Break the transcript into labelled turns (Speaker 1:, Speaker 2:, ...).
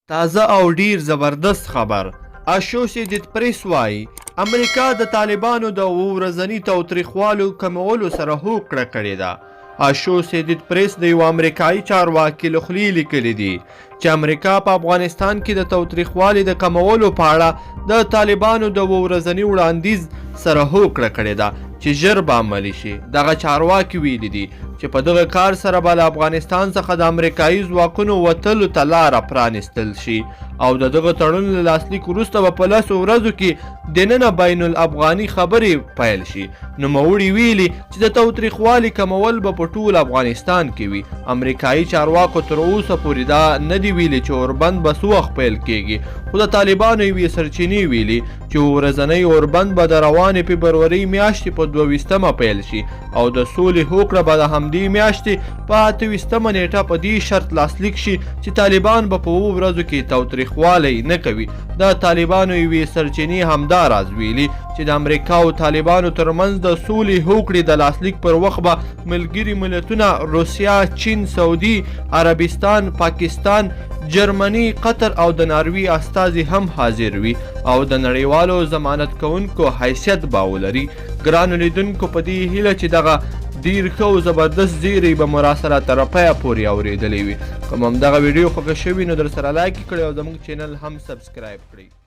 Speaker 1: تازه او ډیر زبردست خبر، اشوسیتد پریس وايي، امریکا د طالبانو د اوو ورځني تاوتریخوالو کمولو سره هوکړه کړې ده. اشوسیتد پریس د یوه امریکایي چارواکي له خولې لیکلي دي چې امریکا په افغانستان کې د تاوتریخوالي د کمولو په اړه د طالبانو د اوو ورځني وړاندیز سره هوکړه کړې ده چې ژر به عملي شي. دغه چارواکي ویلي دي چې په دغه کار سره به له افغانستان څخه د امریکایي ځواکونو وتلو ته لاره پرانیستل شي او د دغه تړون له لاسلیک وروسته به په لسو ورځو کې دننه بین الافغاني خبرې پیل شي. نوموړي ویلي چې د تاوتریخوالي کمول به په ټول افغانستان کې وي. امریکایي چارواکو تر اوسه پورې دا نه دي ویلي چې اوربند به څه وخت پیل کیږي، خو د طالبانو یوې سرچینې ویلي چې ورځنی اوربند به د روانې فبرورۍ میاشتې په 22مه پیل شي او د سولې هوکړه به د همدې میاشتې په 28مه نیټه په دې شرط لاسلیک شي چې طالبان به په 7 ورځو کې تاوتریخوالی نه کوي. د طالبانو یوې سرچینې همداراز ویلي چې د امریکا او طالبانو ترمنځ د سولې هوکړې د لاسلیک پر وخت به ملګري ملتونه، روسیا، چین، سعودي عربستان، پاکستان، جرمني، قطر او د ناروی استازي هم حاضر وي او د نړیوالو ضمانت کوونکو حیثیت به ولري. ګرانو لیدونکو، په دې هیله چې دغه ډیر ښه او زبردست زیری به مو راسره تر پایه پورې اورېدلی وي. که مو همدغه ویډیو خوښه شوي نو درسره لایک کړئ او زموږ چینل هم سبسکرایب کړئ.